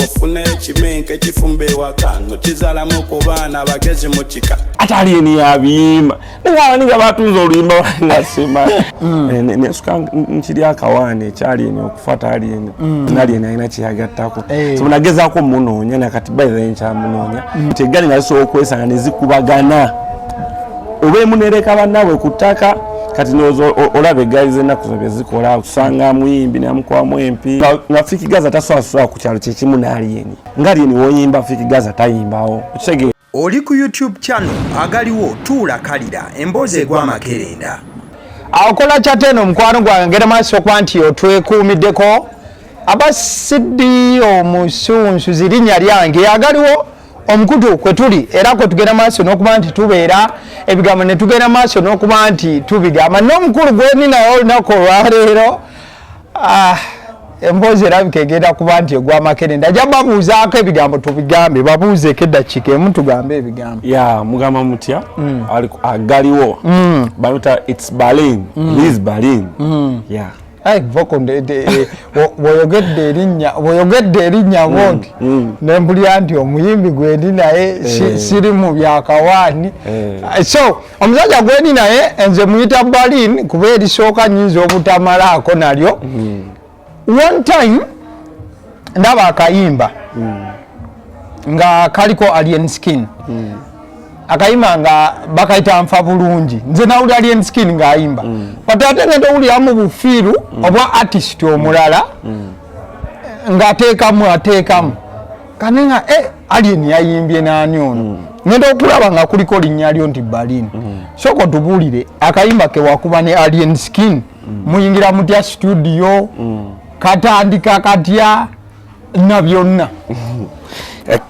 Ofuna ekimenke ekifumba ewaka nokizaalamu ku baana abagezi mu kika. Ate Alien yabiyimba, naye abaniga batunze oluyimba nga sima. Nensuka nkiri akawaani ekyalieni okufa talieni nalieni alina kyeyagattako. So nagezaako munoonya, nakati by nkyamunoonya nti eggali nga zisobola okwesanga nezikubagana oba emu nereka bannaabwe ku ttaka. Kati ndowooza olaba eggaali z'ennaku zo byezikola, osanga muyimbi namukwamu empi nga Fik Gaza tasobola ku kyalo kyekimu n'Alien, nga Alien woyimba, Fik Gaza tayimbawo, okitegeera? Oli ku YouTube channel Agaliwo, tuula kalira emboozi egwa amakerenda. Akola kyateno omukwano gwange ngenda maaso okuba nti otwekuumiddeko abasiddi omusunsuzi, linnya lyange Agaliwo, omukutu kwe tuli era kwe tugenda maaso n'okuba nti tubeera ebigambo ne tugenda maaso n'okuba nti tubigamba n'omukulu gweni naye olunaku olwaleero. Ah, emboozi erabika egenda kuba nti egwa makerenda. Ajja babuuzaako ebigambo, tubigambe, babuuzeeko eddakiika emu tugambe ebigambo. Ya, mugamba mutya? Agaliwo baluta, it's Berlin. Liz Berlin, yeah. Ai, voko bw'oyogedde erinnya bwoti ne mpulira nti omuyimbi gwendi naye siri mu byakawaani. So omusajja gwendi naye nze muyita Berlin kuba erisooka nyinza obutamalaako nalyo. One time ndaba akayimba nga kaliko Alien Skin, akayimba nga bakayita Nfa Bulungi. Nze nawulira Alien Skin ng'ayimba, but ate ngenda owuliramu bufiiru obwa artist omulala ng'ateekamu ateekamu kane nga Alien yayimbye naani ono. Ngenda okulaba nga kuliko linnya lyo nti Berlin. Sooka otubuulire akayimba ke wakuba ne Alien Skin, muyingira mutya studio, katandika katya na byonna?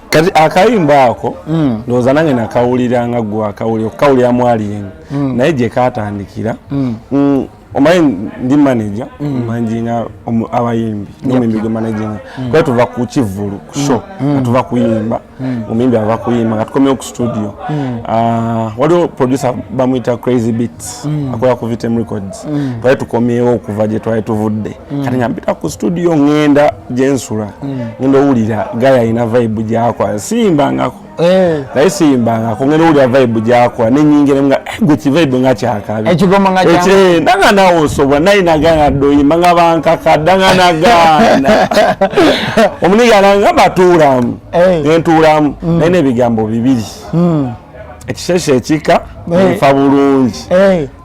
Kati akayimba ako ndowooza nange nakawulira nga gwe akawulira, okukawuliramu Alien, naye gye katandikira, omanyi ndi manager, managinga abayimbi n'omuyimbi gwe managinga kuba tuva ku kivvulu, ku show, nga tuva kuyimba, omuyimbi ava kuyimba nga tukomyewo ku studio. Ah, waliwo producer bamuyita Crazy Beats, akola ku Vitem Records. Twali tukomyewo okuva gye twali tuvudde. Kati nga mpita ku studio ŋŋenda gyensula, ngenda owulira guy alina vibe gyakola, siyimbangako, naye siyimbangako, ngenda owulira vibe gyakola nenyingira nga gwe kivibe nga kyakabi. Ekigoma nga Nanga nawe osobola, naye nagana dde oyimba nga bankakadda nga nagaana omunigana nga batuulamu. Nentuulamu naye n'ebigambo bibiri, ekisheshe ekika, nfa bulungi.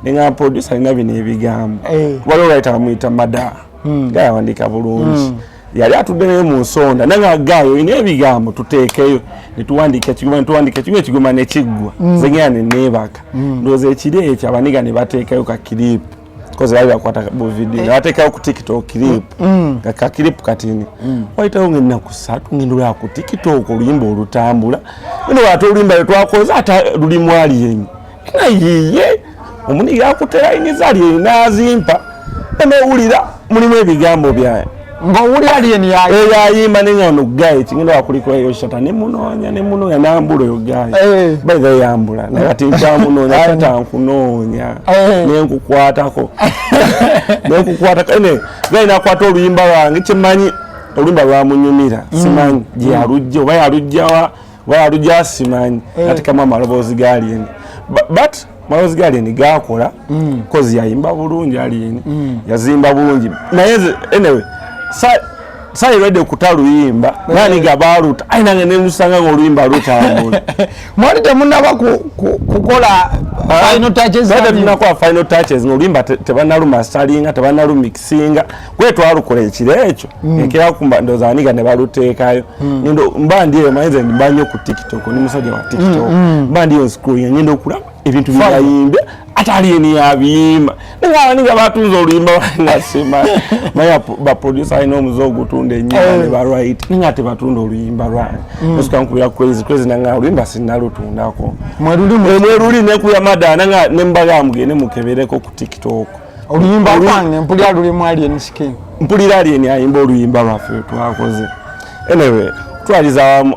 Nenga producer alina bino ebigambo. Waliwo writer bamuyita Mada, nga yawandiika bulungi, yali atudde naye mu nsonda nanga guy olina ebigambo tuteekeyo, netuwandiika ekigoma, netuwandiika ekigoma, ekigoma nekiggwa. Nze ngenda neneebaka. Ndowooza ekiri ekyo abaniga ne bateekayo ka clip, koze bali bakwata bu video ne bateekayo ku TikTok clip, nga ka clip katini. Wayitawo ngaennaku 3, ngenda olaba ku TikTok oluyimba olutambula eno, ate oluyimba lwe twakoze ate lulimu Alien. Nayiye omuniga akutera Alien n'azimpa, enowulira mulimu ebigambo byaye. Ng'owulira Alien yayi Eyayimba nenga ono guy kingenda wakulikoyo shata, nemunoonya nemunoonya nambula oyo guy. By the way, yambula, naye kati nkyamunoonya, shata nkunoonya. Nenkukwatako, nenkukwatako ene guy nakwata oluyimba lwange. Kyemanyi oluyimba lwamunyumira, simanyi gye yalujja oba yalujjawa oba yalujjawa, simanyi. Natekamu amaloboozi ga Alien, but amaloboozi ga Alien gakola kozi yayimba bulungi, Alien yazimba bulungi, naye anyway sayiredde kuta luyimba naniga baluta, ayi nange nelusanga nga oluyimba lutambula. Mwali temunaba kukola final touches? Twali tetunakola final touches ngaoluyimba tebanalumasteringa, tebanalumixinga, gwe twalukola ekiro ekyo ekera kumba ndowooza aniga ne baluteekayo. Ngendo mba ndi eyo, manyize mba nnyo ku TikTok, ndi musajja wa TikTok, mba ndiyo scrolling, ngenda okulaba ebintu byebayimbye ate Alien yabiyimba, naye abaniga batunze oluyimba nga sima manya baproducer alina omuze ogutunda enyimba ne bawriter, naye nga tebatunda oluyimba lwange. Nosika nkubira Crazy, Crazy nanga oluyimba sinnalutundako. Mweruli? Mweruli nekubya Madana nga nembaga mugende mukebereko ku TikTok. Oluyimba lwange mpulira lulimu Alien Skin. Mpulira Alien ayimba oluyimba lwaffe twakoze. Anyway, twaliza wamu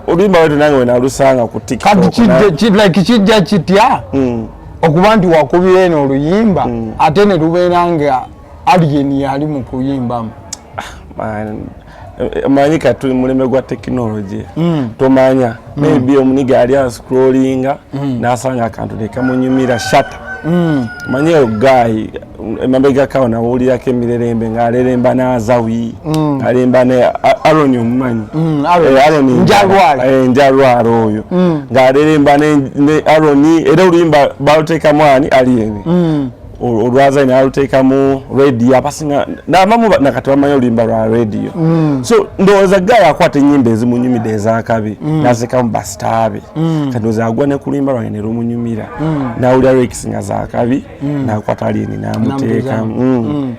oluyimba lwetu, nange wenalusanga ku Kati TikTok. Like kijja kitya okuba nti wakubira eno oluyimba ate ne lubeera nga Alien yali mu kuyimbamu? Man, Manyi kati tuli mulembe gwa tekinologi, tomanya, maybe omuniga yali ascrollinga nasanga akantu nekamunyumira. Shata, manyi oyo guy emabegakawo nawulirako emirerembe ng'aleremba n'azawi, alemba ne Aron, omumanyi? Aaron. Eh, Aaron. Njalwala. Eh, Njalwala oyo ng'aleremba ne Aaron, era oluyimba baluteekamu ani, Alien. Olwazayi naluteekamu Radio, abasinga nabamu nakati bamanyi oluyimba lwa Radio. So ndowooza guy akwata enyimba ezimunyumidde ezakabi nazekamu basitaabe. Kati ndowooza agwa ne ku luyimba lwange ne lumunyumira, nawulira lyrics nga zakabi, nakwata Alien namuteekamu.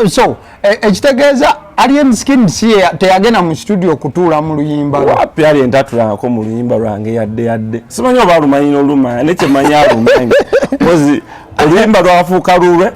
So ekitegeeza Alien Skin si teyagenda mu studio kutuula mu luyimba lwe? Wapi, Alien tatulangako mu luyimba lwange yadde yadde. Simanyi oba alumanyi n'olumanya, naye kyemanyi alumanyi kozi oluyimba lwafuuka lulwe.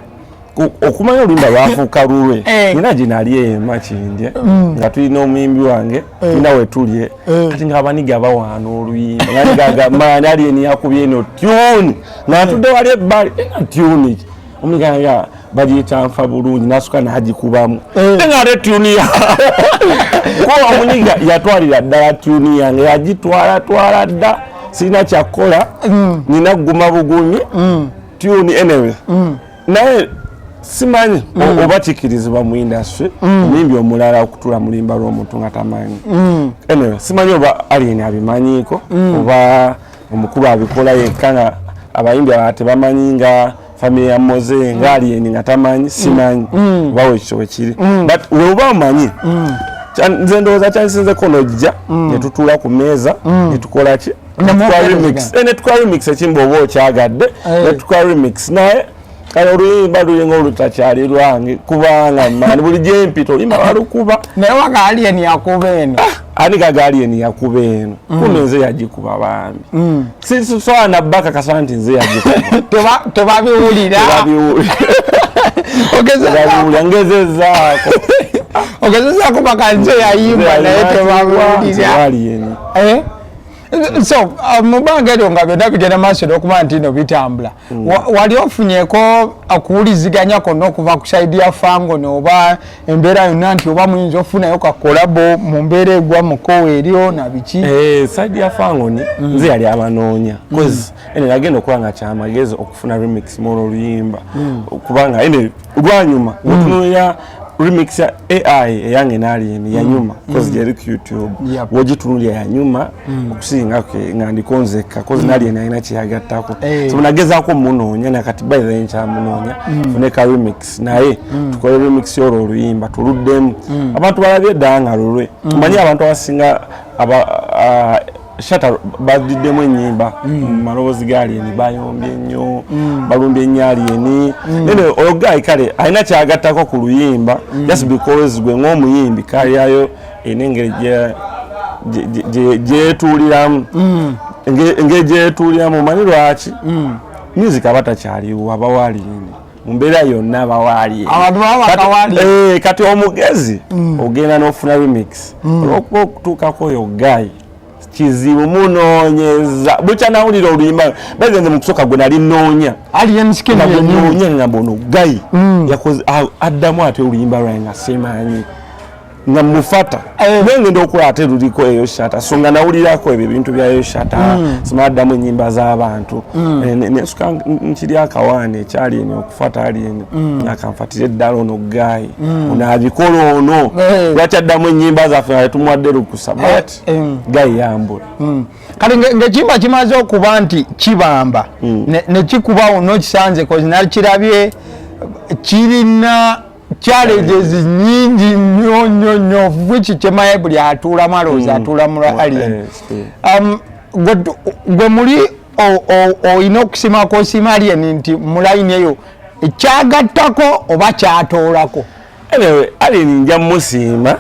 Okumanya oluyimba lwafuuka lulwe, nina gye nali ema Makindye nga tulina omuyimbi wange, tulina wetulye kati nga abaniga bawaana oluyimba nga nigaga maani, Alien yakubye eno tune nga ntudde wali ebbali, ena tune ki? Omuniga nga bagiyita Nfa Bulungi, nasuka n'agikubamu. Nga ate tune ya kuba omuniga yatwalira ddala tune yange, yagitwala twala dda, sirina kyakukola, nina kuguma bugumi tune. Anyway, naye simanyi oba kikirizibwa mu industry omuyimbi omulala okutula mu luyimba lw'omuntu nga tamanyi. Anyway, simanyi oba Alien abimanyiiko oba omukulu abikola yekka nga abayimbi abalala tebamanyi, nga family ya Moze, nga Alien nga tamanyi. Simanyi oba wekyo wekiri, but weoba omanyi, nze ndowooza kyansinzeko nojja netutuula ku meeza netukola ki? Netukola remix. Netukola remix ekimba oba okyagadde. Netukola remix, naye kale oluyimba lulinga olutakyali lwange, kubanga mani buli gyempita oluyimba balukuba. Naye waka Alien yakuba eno. Ani gaga Alien yakuba eno? Kumbe nze yagikuba bambi. Sisobola nabbakakasa nti nze yagikuba. Tebabiwulira. Tebabiwulira. Tebabiwulira, ngezezaako. Ogezezaako paka nze yayimba, naye tebabiwulira. Alien. Eh? So mu bbanga eryo nga byonna bigenda maaso n'okuba nti no bitambula, wali ofunyeko okuwuliziganya kwonna okuva ku side ya Fangone oba embeera yonna nti oba muyinza ofunayo ka collabo mu mbeera egwa mukowa eryo na biki? Eh, side ya Fangoni nze yali abanoonya, cause ene nagenda okuba nga kyamagezi okufuna remix mu olwo oluyimba, kubanga ene lwanyuma otunulira remix ya AI eyange n'Alien yanyuma, cause gyeri ku YouTube. Wogitunulira yanyuma okusinga nga ndiko nzekka, cause n'Alien alina kyeyagattako. So nagezaako munoonya, nakati by the way nkyamunoonya fune ka remix naye tukole remix y'olwo oluyimba, tuluddemu abantu balabye eddala nga lulwe. Omanyi abantu abasinga aba Shata badiddemu ennyimba mu maloboozi ga Alien, bayombye nnyo, balumbye nnyo Alien. Nene oyo guy kale alina kyagattako ku luyimba, just because gwe ng'omuyimbi kalyayo erina engeri gyetuuliramu, engeri gyetuuliramu. Omanyi lwaki music aba takyaliwo, abawo Alien mu mbeera yonna, abawo Alien. Abantu baba bakawa Alien. Eh, kati omugezi ogenda n'ofuna remix, olwokuba okutuukako oyo guy kizibu munoonyeza bukya nawulira oluyimba bagenze mu kusooka gwe nali nnoonya. Alien Skin nga gwe yennyini. nnoonya ngamba ono guy yakoze addamu ate oluyimba lwange nga simanyi nga mufata. Naye ngenda okola ate luliko eyo Shata, so nga nawulirako ebyo ebintu byayo Shata, simala addamu ennyimba z'abantu. Eh, nensuka nkiri akawaani ekyali eno okufata Alien akanfatire eddala ono guy ono abikola ono. Lwaki addamu ennyimba zaffe nga tetumuwadde lukusa? But guy yambula. Kale ng'ekiyimba kimaze okuba nti kibamba ne kikubawo n'okisanze, cause nakirabye kirina challenges nyingi nnyo nnyo nnyo, which kyemaye buli atuulamu alowooza atuula mu lwa Alien. Gwe muli olina okusima kwosiima Alien nti mu layini eyo kyagattako oba kyatoolako? Anyway, Alien nja musiima.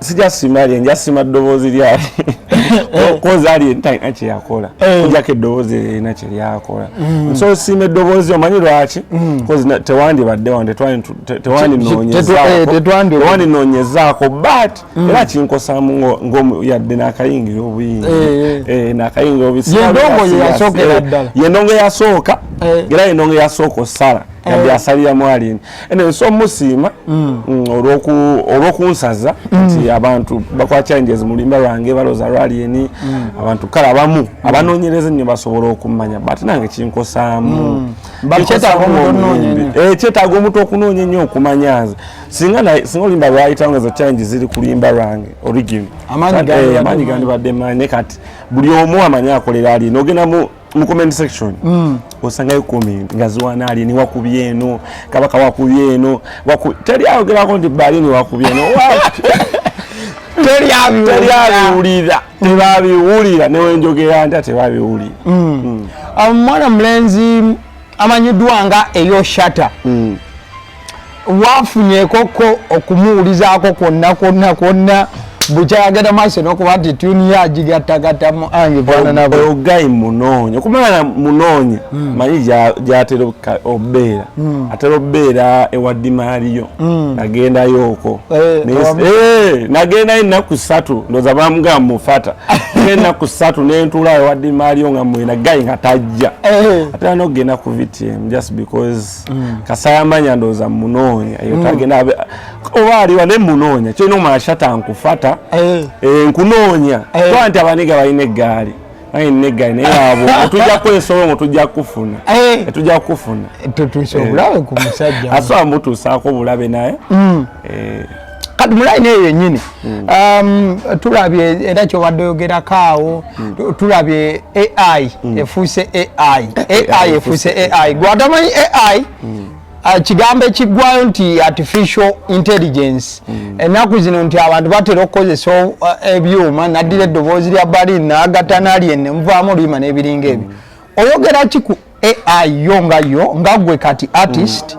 Sijja siima Alien, nja siima ddoboozi lya, cause Alien talina kyeyakola kujjako eddoboozi erina kyeryakola. So siima eddoboozi. Omanyi lwaki? Cause tewandibadde wano, tewandinoonyezaako, but era kinkosamu yadde nakayingira obuyingi. Nakayingira obuyingi. Ye ndongo ye yasookera ddala. Ye ndongo yasooka. Era ye ndongo yasooka osala. Yadde asaliramu Alien. Anyway, so musiima olw'okunsaza nti abantu bakola challenges mu luyimba lwange, balooza lwa Alien. Abantu kale abamu abanoonyereza ennyo basobola okumanya, but nange kinkosaamu. But kyetaaga omuntu okunoonya ennyo. Eh, kyetaaga omuntu okunoonya ennyo okumanya nze singa oluyimba lwayitawo nga ezo challenge ziri ku luyimba lwange original. Amaanyi gandibadde amaanyi mangi. Gandibadde mangi, naye kati buli omu amanyi akolera Alien. Ogenda mu comment section, osangayo comment nga ziwana Alien wakubye eno, kabaka wakubye eno, teri ayogerako nti Berlin wakubye eno. What? Teri abiwulira. Teri abiwulira, tebabiwulira, newenjogera ntya tebabiwulira. Omwana mulenzi amanyiddwa nga Eyo Shata, wafunyekoko okumuwulizaako kwonna kwonna kwonna bukyayagenda maaso n'okuba nti tune ye agigattagattamu ange faanana bwe? Oyo guy munoonya, okumala munoonya manyi gyatera obeera, atera obeera ewa Dimaaliyo. Nagendayo okwo. Nagendayo ennaku 3, ndowooza bamugamba mufata ennaku 3, nentuula ewa Dimaaliyo nga mwena guy nga tajja. Ate nogenda ku VTM just because kasayamanya ndowooza munoonya eyo tagenda oba aliwa ne munoonya kyolina omala Shata nkufata. Nkunoonya. Twa nti abaniga balina eggaali, balina eggaali, naye abo tujja kwesobola ngo tujja kufuna. Tujja kufuna. Tutuuse obulabe ku musajja. Asobola mutuusaako obulabe naye. Kati mulayini eyo yennyini, tulabye era kyobadde oyogerako awo, tulabye AI efuuse AI, AI efuuse AI. Gwatamanyi AI, kigambo ekiggwayo nti artificial intelligence. Ennaku zino nti abantu batera okukozesa ebyuma, naddira eddoboozi lya Berlin n'agatta n'Alien nemuvaamu oluyima n'ebiringa ebyo. Oyogera ki ku AI yo nga yo nga gwe kati artist?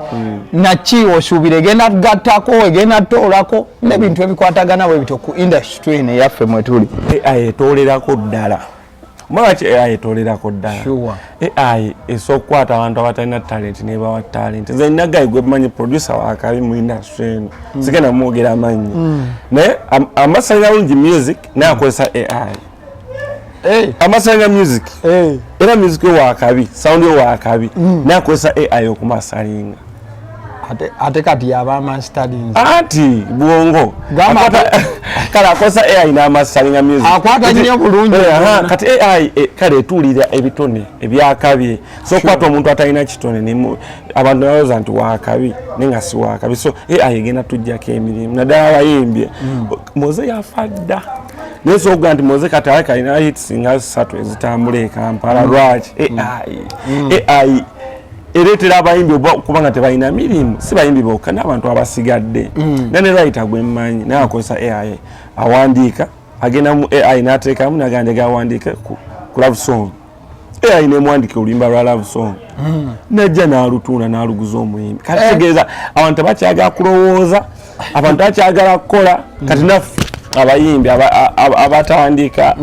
Naki osuubira egenda gattako, egenda toolako n'ebintu ebikwatagana bwe bityo ku industry eno eyaffe mwe tuli? AI etoolerako ddala. Lwaki AI etoolerako ddala? AI esobola okukwata abantu abatalina talent nebawa talent. Nze nina guy gwe manyi, producer wakabi mu industry eno, sigenda mwogera amannya, naye amasalira bulungi music, naye akozesa AI. Amasalira music, era music we wakabi, sound we wakabi, naye akozesa AI okumasalinga. Ate kati yaba mastering. Anti bwongo. Gamba Kale akozesa AI n'amasalinga music. Akwata nnyo bulungi. Aha, kati AI kale etuulira ebitone ebyakabye, so okukwata omuntu atalina kitone abantu balowooza nti wakabi naye nga si wakabi. So AI egenda tujjako emirimu, naddala abayimbye. Moze yafa dda, naye so okuga nti Moze kati aleka alina hits nga ssatu ezitambula e Kampala. Lwaki AI? AI ereetera abayimbi oba kubanga tebalina mirimu, si bayimbi bokka, n'abantu abasigadde. Ne writer gwe mmanyi naye akozesa AI, awandiika, agenda mu AI n'ateekamu nagamba njagala awandiike ku love song, AI nemuwandika oluyimba lwa love song, najja n'alutunda n'aluguza omuyimbi. Kati tegeeza abantu tebakyagala kulowooza, abantu tebakyagala kukola. Kati naffe abayimbi abatandika,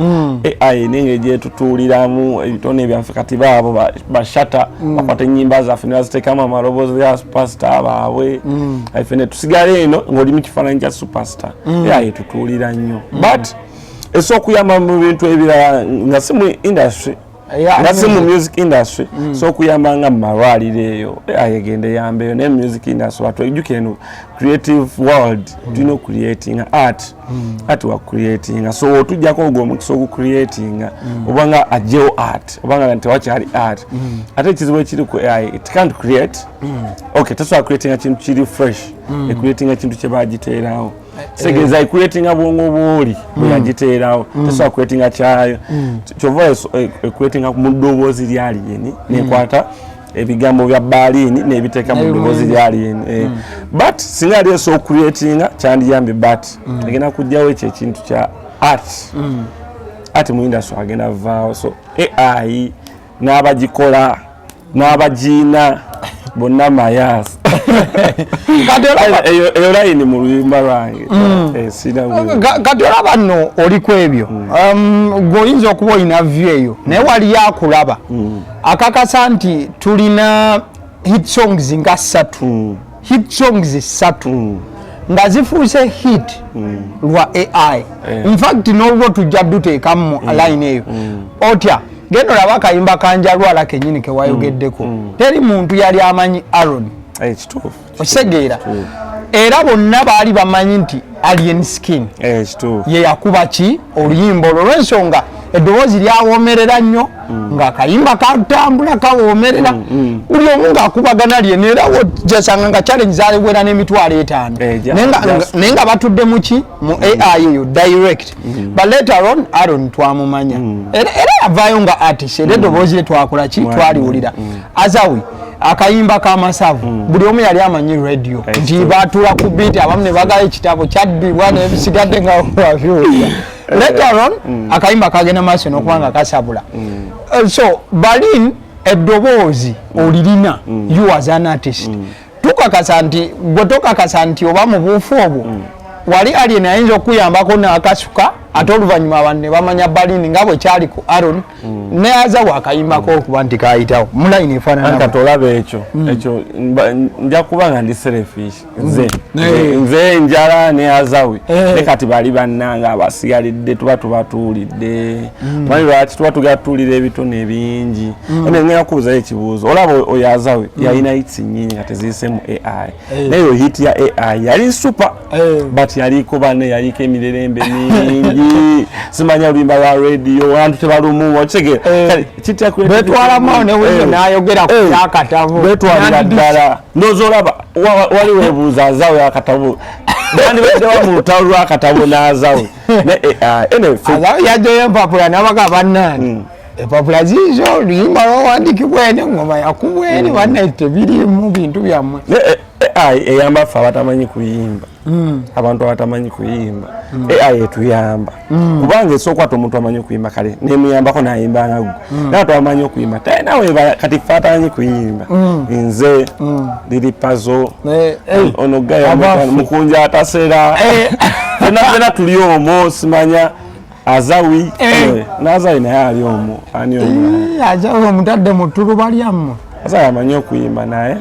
AI nengeri gyetutuuliramu ebitone byaffe, kati baabo bashata bakwata ennyimba zaffe ne baziteekamu amaloboozi ga superstar baabwe, ife ne tusigala eno ng'oli mu kifaananyi kya superstar. AI etutuulira nnyo, but esobola okuyamba mu bintu ebirala nga si mu industry, nga si mu music industry. So okuyamba nga mu malwaliro eyo AI egenda eyambeyo, naye mu music industry batwejjukire no creative world tulina ocreatinga art, art wa creatinga. So otujjako ogwo omukisa ogucreatinga, obanga ajjewo art, obanga tewakyali art. Ate ekizibu ekiri ku AI, it can't create. Okay, tesobola creatinga kintu kiri fresh, ecreatinga kintu kye bagiteerawo. Kitegeeza ecreatinga bwongo bwoli bwe yagiteerawo, tesobola creatinga kyayo. Kyova ecreatinga mu ddoboozi lya Alien, nekwata ebigambo bya Berlin nebiteeka mu ddoboozi lya Alien. But singa yali esobola ocreatinga kyandiyambye, but egenda kujjawo ekyo ekintu kya art. Art mu industry agenda vaawo. So AI n'abagikola n'abagiina bonna mayaasi. Kati olaba Eyo layini mu luyimba lwange. Sina buzibu. Kati olaba nno oli ku ebyo, gwe oyinza okuba olina view eyo, naye waliyo akulaba akakasa nti tulina hit songs nga ssatu, hit songs ssatu nga zifuuse hit lwa AI. Infact n'olwo tujja duteekamu mu line eyo otya. Genda olaba akayimba kanjalwala kenyini kewayogeddeko, teri muntu yali amanyi Aaron. Kituufu. Okitegeera? Era bonna baali bamanyi nti Alien Skin Kituufu. ye yakuba ki oluyimba olwo, olw'ensonga eddoboozi lyawoomerera nnyo, ng'akayimba katambula kawoomerera, buli omu ng'akubagana lyene. Era wojasanga nga challenge zaliwera n'50,000, naye nga batudde muki mu AI eyo direct. But later on Aaron twamumanya, era yavaayo nga artist, era eddoboozi lye twakola ki, twaliwulira. Azawi akayimba k'amasavu, buli omu yali amanyi Radio, nti batuula ku beat, abamu ne bagala ekitabo kyaddibwa n'ebisigadde nga wabiwulira. Later on akayimba kagenda maaso n'okuba nga kasabula. So Berlin, eddoboozi olirina, you as an artist, tukakasa nti gwe tokakasa nti oba mu buufu obwo wali Alien ayinza okuyambako n'akasuka, ate oluvannyuma abantu ne bamanya Berlin, nga bwe kyali ku Aaron ne Azawi akayimbako okuba nti kayitawo mu layini efaanana. Kati olaba ekyo nja kuba nga ndi selfish, nze nze njala ne Azawi, ne kati bali bannanga abasigalidde tuba tubatuulidde. Manyi lwaki tuba tugala tuwulira ebitone ebingi? Ene ngenda kubuuzayo ekibuuzo. Olaba oyo Azawi yalina hits nyingi nga teziyise mu AI, naye yo hit ya AI yali super, but yaliko banne, yaliko emirerembe mingi, simanya oluyimba lwa Radio, abantu tebalumuwa, okitegeera? Kale kitya Betwalamu ne Weasel n'ayogera ku kyakatabo. Betwalira ddala. Ndowooza olaba wali weebuuza Azawi akatabo bandibaddewa mu lutalo lw'akatabo n'Azawi ne AI. Anyway, Azawi yajjayo empapula n'abaga, "Bannange, empapula ziizo, oluyimba lwawandikibwa eno, engoma yakubwa eri, bannaye tebirimu bintu byammwe." Ne AI eyamba ffe abatamanyi kuyimba, abantu abatamanyi kuyimba. AI etuyamba kubanga esobola okukwata omuntu amanyi okuyimba, kale nemuyambako nayimba nga gwe, naye ate amanyi okuyimba talina webala. Kati ffe atamanyi kuyimba, nze Lil Pazo, ono gaya Abaffe. Mukunja atasera, fena fena tuli omwo, simanya Azawi. Anyway, n'Azawi naye ali omwo, ani omulala? Azawi omutadde mu ttuluba lyammwe. Azawi amanyi okuyimba, naye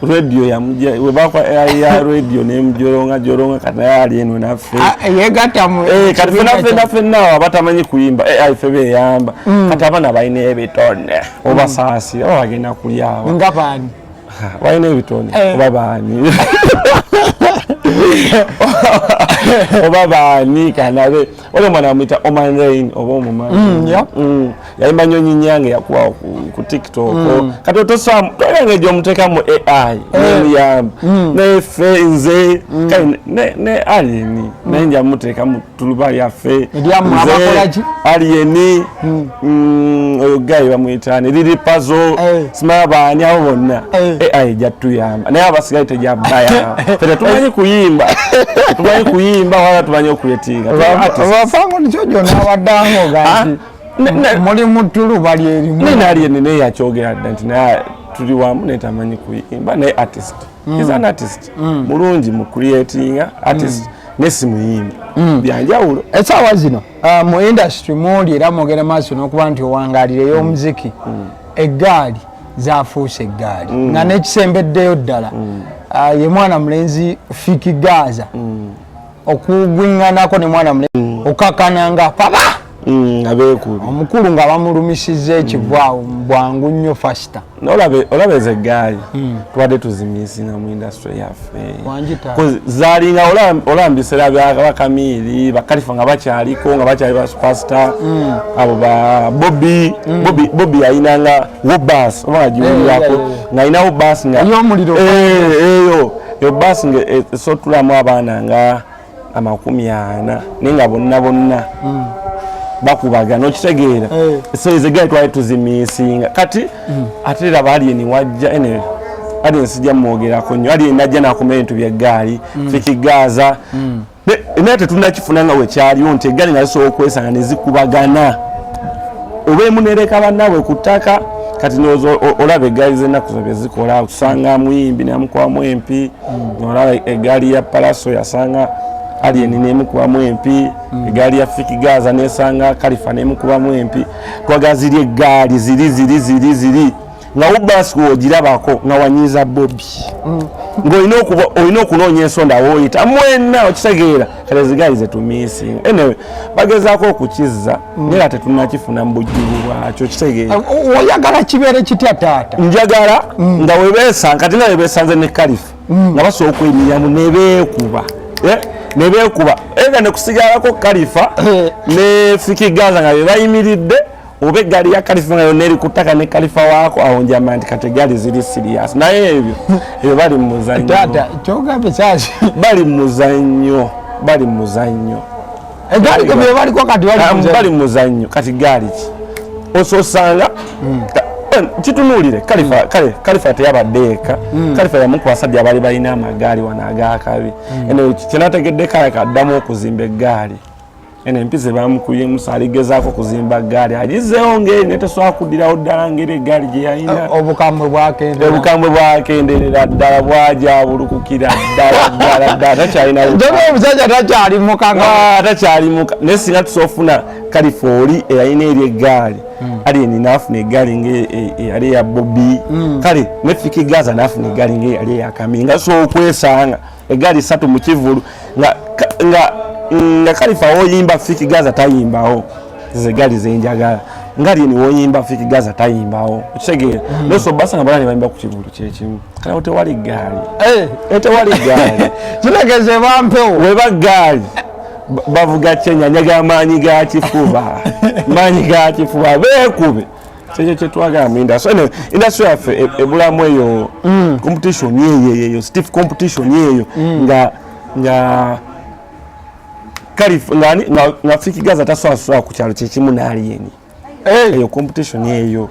Radio yamujja webakwa AI ya Radio nemujolonga jolonga, kati naye ali eno naffe. Ah, yegatta mu Eh, kati fena fena fena abo abatamanyi kuyimba, AI ffe beyamba. Kati abaana balina ebitone, obasaasira, oba bagenda kulyawa. Nga baani? Balina ebitone. Oba baani, oba baani kanabe oli omwana bamuyita Oman Rain, oba omumanyi? Yeah. Yayimba nnyo Nyinyange, yakuba ku TikTok. Kati otosamu tolina engeri gyomuteeka mu AI nemuyamba, naye ffe nze kale ne Alien naye nja muteeka mu tuluba lyaffe. Eryammwe Nze, abakola ki? Alien, oyo guy bamuyitaani Lil Pazo, simanya baani abo bonna. AI ejja tuyamba, naye abasigaye tejabbayamba. Ffe tetumanyi kuyimba, tumanyi kuyimba wala tumanyi okuletinga. Abafango nikyo gyonaawaddango ga nti muli mu ttuluba lyerimu. Naye nalien naye yakyogera dda nti naye tuli wamu, naye tamanyi kuyimba, naye artist is an artist mulungi mu creatinga, artist ne si muyimbi, byanjawulo. Essaawa zino mu industry mwoli era mwogera maaso n'okuba nti owangalira ey'omuziki, eggaali zafuuse eggaali, nga n'ekisembeddeyo ddala ye mwana mulenzi Fik Gaza okugwiŋŋanako ne mwana mulenzi okakana nga paba Abeekubi. Omukulu nga bamulumisizza ekivaawo bwangu nnyo faster. Olaba ezo eggaali tubadde tuzimisinga mu industry yaffe. Wanjita. 'Cause zalinga olaba mu biseera bya bakamiiri bakalifa nga bakyaliko, nga bakyali ba superstar, abo ba Bobi. Bobi yayinanga wo bus, oba ngagiwulirako, ng'alinawo bus nga Ey'omuliro. Eh, eyo yo bus nga esotulamu abaana nga 40, naye nga bonna bonna bakubagana, okitegeera? So ezo eggaali twali tuzimisinga. Kati ate era Alien wajja, anyway, Alien sijja mwogerako nnyo. Alien najja nakoma ebintu byeggaali, Fik Gaza. Naye tetunakifuna nga wekyaliwo nti eggaali nga zisobola okwesanga ne zikubagana, oba emu nereka bannaabwe ku ttaka. Kati ndowooza olaba eggaali z'ennaku zo byezikola, osanga muyimbi namukubamu empi. Olaba eggaali ya Palaso yasanga Alien nemukubamu empi, eggaali ya Fik Gaza nesanga Kalifa nemukubamu empi. Twagala ziri eggaali ziri ziri ziri ziri nga wobasi wogirabako nga wanyiza Bobi. Ng'olina olina okunoonya ensonda wooyita mwenna, okitegeera? Kale zigaali zetumiisinga. Anyway, bagezaako okukizza, naye nga tetunnakifuna mu bujjuvu bwakyo, okitegeera? Oyagala kibeere kitya, taata? Njagala nga webeesanga kati, nga webeesanze ne Kalifa, nga basobola okwenyiyamu nebeekuba, nebeekuba era nekusigalako Kalifa ne Fik Gaza nga bebayimiridde, oba eggaali ya Kalifa nga yonna eri ku ttaka ne Kalifa waako. Awo njamba nti kati eggaali ziri serious, naye ebyo bali mu muzannyo. Taata, kyogambye kyaki? Bali mu muzannyo, bali mu muzannyo. Egaali bye baliko kati bali mu muzannyo. Bali mu muzannyo. Kati gaali ki ososanga kitunuulire Kalifa. Kale Kalifa teyabadde eka. Kalifa yamu ku basajja abaali balina amagaali wano agakabi. Eno kyenategedde, kale kaddamu okuzimba eggaali eno empiza bamukubyemu, aligezaako kuzimba gaali agizeewo ngeri naye tesobola kuddirawo ddala ngeri eggaali gye yalina. Obukambwe bwakendera. Obukambwe bwakenderera ddala, bwajabulukukira ddala ddala ddala, takyalina. Ndobe omusajja takyali mukanga. Ah, takyali muka, naye singa tusoofuna Kalifa oli eyalina eri eggaali, Alien naafuna eggaali ngeyali eya Bobi, kale ne Fik Gaza naafuna eggaali ngeyali eyakami, nga sobola okwesanga eggaali 3 mu kivulu nga Kalifa woyimba, Fik Gaza tayimbawo. Ze gaali zenjagala, nga Alien woyimba, Fik Gaza tayimbawo, okitegeera? Noso basanga bala ne bayimba ku kivulu kyekimu, kale awo tewali gaali. Tewali gaali. Kitegeeza bampewo. Weba gaali bavuga Kenya, nyaga amaanyi ga kifuba, maanyi ga kifuba, beekube. Kyekyo kyetwagala mu industry. Anyway, industry yaffe ebulamu eyo competition, eyo stiff competition eyo nga nga, nga Fik Gaza tasobola ku kyalo kyekimu n'Alien. Eyo competition eyo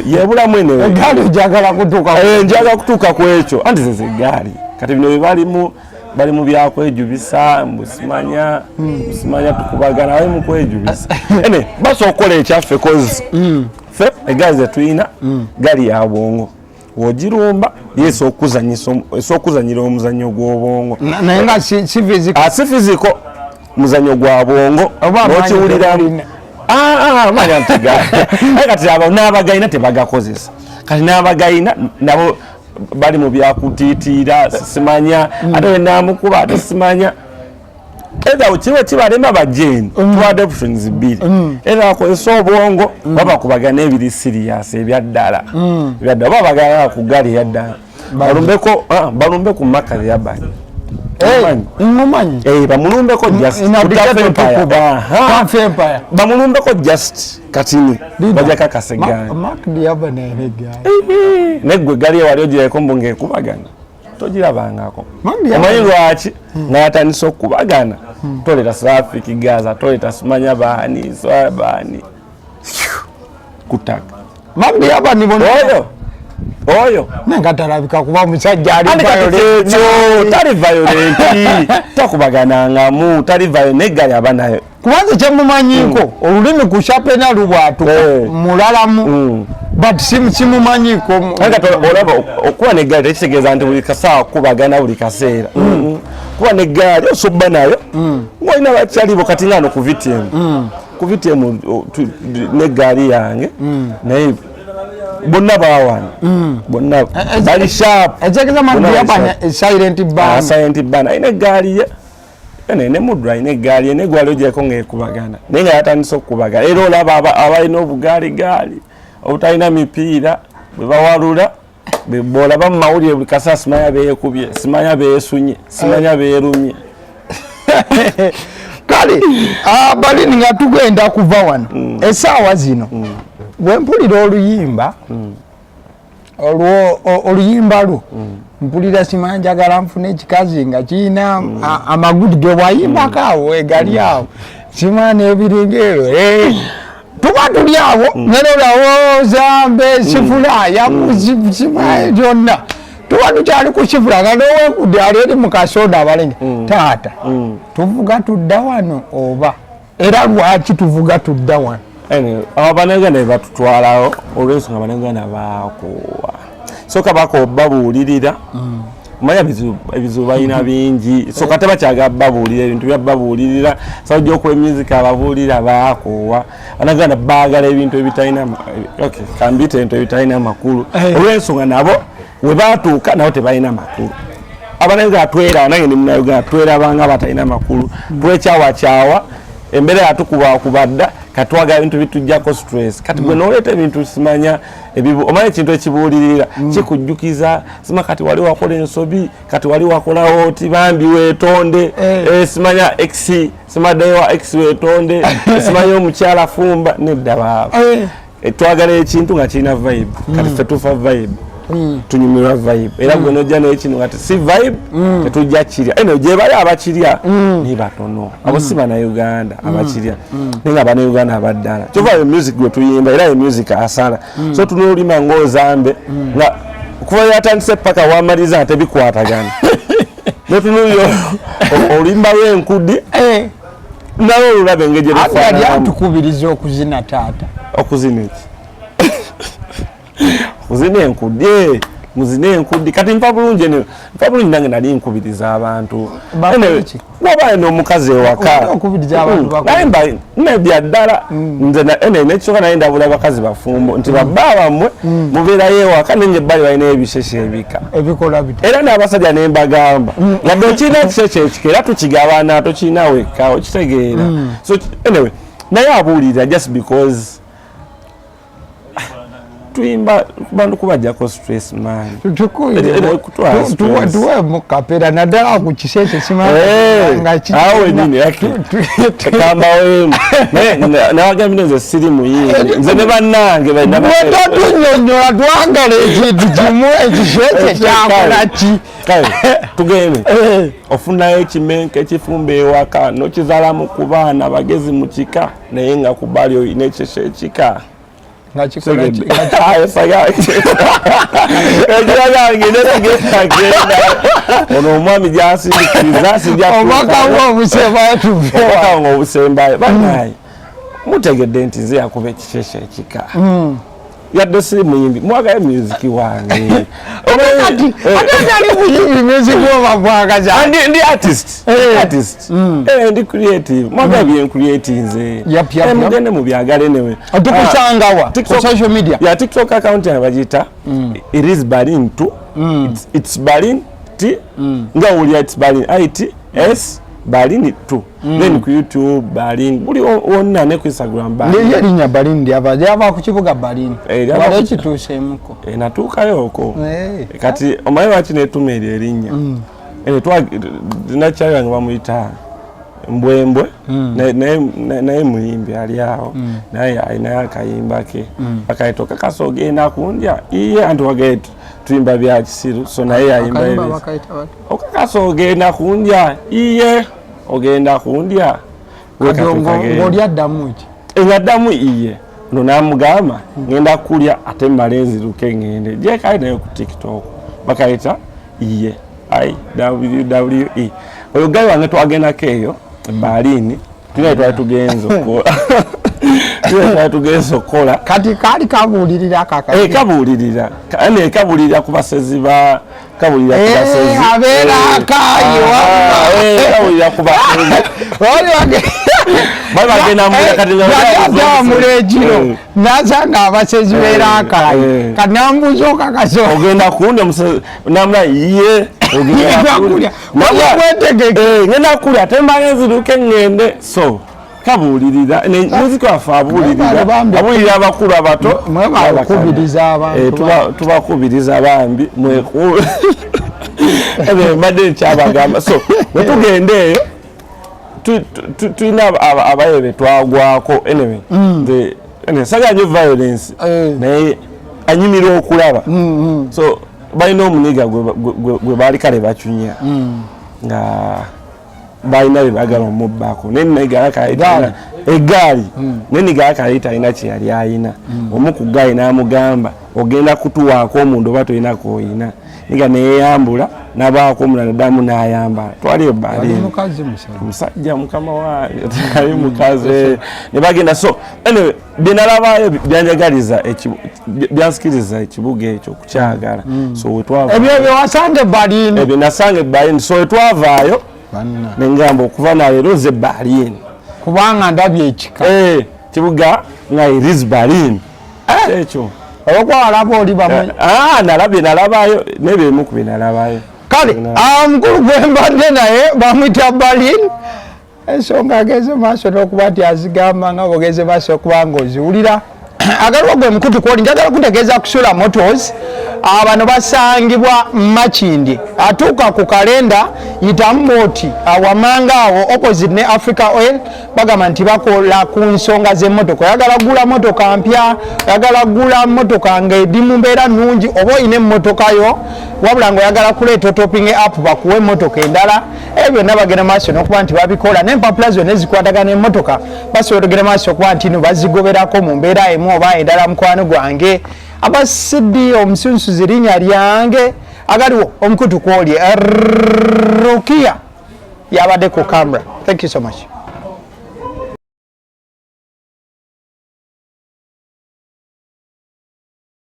yebulamu eno. Egaali ojagala kutuuka? Njagala kutuuka ku ekyo, anti ze zegaali. Kati bino bye bali mu byakwejubisa, mbusimanya mbusimanya tukubagana, bali mu kwejubisa. Ene basobola okukola ekyaffe, 'cause ffe egaali zetulina gaali ya bwongo, wogirumba ye esobola okuzanyira omuzannyo gw'obwongo. Naye nga si physical. Ah, si physical, muzannyo gwa bwongo. Oba amaanyi n'okiwuliramu. temulina. Ah, ah, amaanyi aye kati abo n'abagayina tebagakozesa. Kati n'abagayina nabo bali mu byakutiitiira, simanya ate wenamukuba, ate simanya either kiba kibalema bajje eno. Tuwadde options bbiri: either bakozesa obwongo oba bakubagana ebiri serious, ebyaddala ebyaddala, oba bagala ku gaali eyaddala balumbeko, balumbe ku Mark the Urban. Mumanyi. Eh, bamulumbeko just In ku Abidjan. Tough Empire. Tukuba. Aha. Tough Empire. Bamulumbeko just katini, bajja kakasegani. Mark the Urban alina eggaali. Neggwe eggali ewali ogireko mbu ng'ekubagana togirabangako. Mark the Omanyi lwaki? Nga yatandise okubagana, toleta Fik Gaza, toleta simanya baani so baani kutaka. Mark the Urban bonna. Oyo Naye nga talabika kuba musajja ali Andi kati violent. kyekyo, tali violent, takubaganangamu, tali violent, neggali aba nayo. Kubanze kyemumanyiiko olulimi ku shapena lubwatuka mulalamu, but simumanyiiko. Naye kati olaba okuba neggaali tekitegeeza nti buli kasaawa kubagana buli kaseera. Kuba neggaali osobba nayo ngaolina bakyalibo. Kati nga no ku VTM, ku VTM neggaali yange, naye bonna bawana, bonna bali sharp. Ekitegeeza Bonna bali Mark the Urban sharp. silent ban. Silent ban, alina eggaali ye ene ne mudru alina eggaali ye, negwali ogyeko ngaekubagana, naye nga yatandise okukubagana. Era olaba abalina obugaali gaali obutalina mipiira bwe bawalula, bwolaba mu mawulire buli kaseera, simanya beekubye, simanya beesunye, simanya beerumye. Kale Berlin, nga tugenda kuva wano essaawa zino, bwe mpulira oluyimba olwo, oluyimba lwo mpulira simanya njagala nfune ekikazi nga kirina amagudi ge bwayimbako awo egali awo, simanya n'ebiringa ebyo. Tuba tuli awo nerolawooza mbe sifula yasimanya byonna, tuba tukyali ku sifula nga nowekudde ali eri mu kasoda abalenge. Taata, tuvuga tudda wano oba era lwaki tuvuga tudda wano? Anyway, abo Bannayuganda be batutwalawo olw'ensonga Bannayuganda bakoowa. Soka bakoowa babuulirira, manya ebizibu balina bingi, soka tebakyagala babuulira ebintu bya babuulirira. Sajja okuba emiziki ababuulira bakoowa. Bannayuganda baagala ebintu ebitalina okay, kambiyite ebintu ebitalina makulu, olw'ensonga nabo We batuuka nabo tebalina makulu. Abanauganda tweraba, nange ndi Munauganda, twerabanga batalina makulu, twekyawakyawa, embeera yatukubakuba dda. Katwagala ebintu bitujjako stress. Kati gwe noleeta ebintu simanya, omanya ekintu ekibuulirira kikujjukiza sima kati wali wakola ensobi, kati wali wakolawo oti, bambi weetonde. Simanya ex, simaddeyo ex, weetonde, simanya omukyala fumba. Nedda baaba. Twagala ekintu nga kirina vibe. Kati ffe tufa vibe, tunyumirwa vibe. Era gwe nojja n'ekintu nga si vibe, tetujja kirya. Eno gye bali abakirya ni batono, abo si Bannayuganda abakirya, naye nga Bannayuganda abaddala kyova yo music gwe tuyimba, era ye music asala. So tunolima ng'ozambe nga kuva yatandise paka wamaliza nga tebikwatagana. Notunulira oluyimba lw'enkudi nawe olulaba engeri gye Ate yali lufaananamu. Atukubiriza okuzina, taata. Okuzina eki? Okuzina enkudi? Muzine enkudi. Kati nfa bulungi eno, nfa bulungi. Nange nali nkubiriza abantu. Bakole Anyway, ki? Waba eno omukazi ewaka. Olina okubiriza abantu bakole. Naye mba nebya ddala nze ene nekisooka naye ndabula abakazi bafumbo nti babba bammwe mubeerayo ewaka, naye ebbali balina ebisheshe ebika. Ebikola bita? Era n'abasajja ne mbagamba, wadde okirina ekisheshe ekika, era tukigabana, tokirina wekka, okitegeera? So anyway, naye abuulirira just because tuyimba bantu kubajjako stress, man. Kutwala stress. Tuwemu kapera naddala ku kisese. Awo wenyini kambawemu nawagambye nze siri muyimbi, nze ne bannange balina. Totunyonyola, twagala ekintu kimu, ekisese kyakola ki? Kale tugende. Ofunayo ekimenka ekifumba ewaka, nokizaalamu ku baana bagezi mu kika, naye nga ku bali olina ekyesho ekika. Nga kikola ki? Ekiragange nesigenda ono omwami gyasindikiriza sijja. Obubaka bwe obusembayo, tuvewa. Obubaka nga obusembayo, banaye mutegedde nti nze yakuba ekisheshe ekika, yadde siri muyimbi, mwagale music wange. Kati ate nali muyimbi, music oba bwagaza? Ndi artist. Artist. Ndi creative, mwagala bye creatinze. Yep. Mugende mubyagale newe. Tukusangawa ku social media? Ya, TikTok account yange bagiyita it is Berlin 2. It's Berlin T, nga wulira it's Berlin, it s Berlin 2. Then ku YouTube Berlin, buli wonna, ne ku Instagram Berlin. Liyo erinnya Berlin lyava ku kibuga Berlin? Eh, lyava Wali ku ekituuseemuko? Natuukayo okwo. Kati omanyi lwaki netuma eryo erinnya? Nakyali wange bamuyita Mbwembwe, naye muyimbi ali awo, naye alinayo akayimba ke bakayita okakasa ogenda kundya iye, anti wagaye tuyimba bya kisiru, so naye ayimba Akayimba ebyo. bakayita bati? Okakasa ogenda kundya iye, ogenda kundya. We Kati kati kagenda. ng'oli addamu ki? Engaddamu iye, ono namugamba ngenda kulya ate mmale nziruke ngende gyekali naye ku TikTok bakayita iye, iwwe. Oyo gayi wange twagendako eyo Berlin, tulina twali tugenza okukola, tulina twali tugenza okukola. Kati kaali kabuulirira akaka? Kabuulirira. Kabuulirira ku basezi ba, kabuulirira ku basezi. Abeera akaayi. Kabuulirira ku basezi. Bali bagenda mbuya kati Atambula ekiro nasanga abasezi beera akaayi. Kati nambuuza, okakasa ogenda kundi namula ye ogenda kulya. Wali wetegeke. Ngenda kulya ate mbale nziruke ŋŋende. So kabuulirira muziki waffe, abuulirira. Mwebale bambi. Abuulirira abakulu, abato. Mwebale okukubiriza abantu. Tubakubiriza bambi, mweku ebyo mbadde nkyabagamba. So bwetugenda eyo tulina abaye betwagwako. Anyway, anyway, sagala nnyo violence, naye anyumira okulaba. So balina omuniga gwe baali kale bacunya nga balina bye bagala omubbako, naye nigala Gaali. egaali, naye nigala kali talina kyeyali ayina. Omu ku gaali n'amugamba, ogenda kutuwaako omundu oba tolina koyina? Niga neyeyambula nabaako omulala ddamu n'ayambala, twali Ali ebbali. Mukazi musajja? Musajja, mukama wange, ali mukazi ne bagenda. So anyway, byenalabayo byanjagaliza byansikiriza ekibuga ekyo okukyagala. So wetwava Ebyo byewasanga e Berlin? Ebyo nasanga e Berlin. So wetwavaayo Banna. nengamba okuva naleero nze Berlin. Kubanga ndabye ekika. Kibuga nga it is Berlin ekyo. Olwokuba walaba oli bamu. Ah, nalabye, nalabayo nebyemu ku byenalabayo. Kale omukulu gwe mbadde naye bamwita Berlin. Ensonga ageze maaso n'okuba nti azigamba nga bwogeze maaso okuba nga oziwulira. Agaliwo gwe mukutu kwoli, njagala kutegeeza kusula Motors. Bano basangibwa Makindye, atuuka ku kalenda yitamu bwoti awamanga awo opposite ne Africa Oil. Bagamba nti bakola ku nsonga z'emmotoka. Oyagala kugula motoka mpya, oyagala kugula motoka ng'eri mu mbeera nnungi, oba oyina emmotoka yo wabula ng'oyagala kuleeta topping up bakuwe emmotoka endala, ebyo byonna bagenda maaso n'okuba nti babikola. N'empapula zonna ezikwatagana emmotoka basobola okugenda maaso okuba nti no bazigoberako mu mbeera emu oba endala. Mukwano gwange Abasidi omusunsuzi, linnya lyange. Agaliwo omukutu kwoli, Rukia yabadde ku camera. Thank you so much.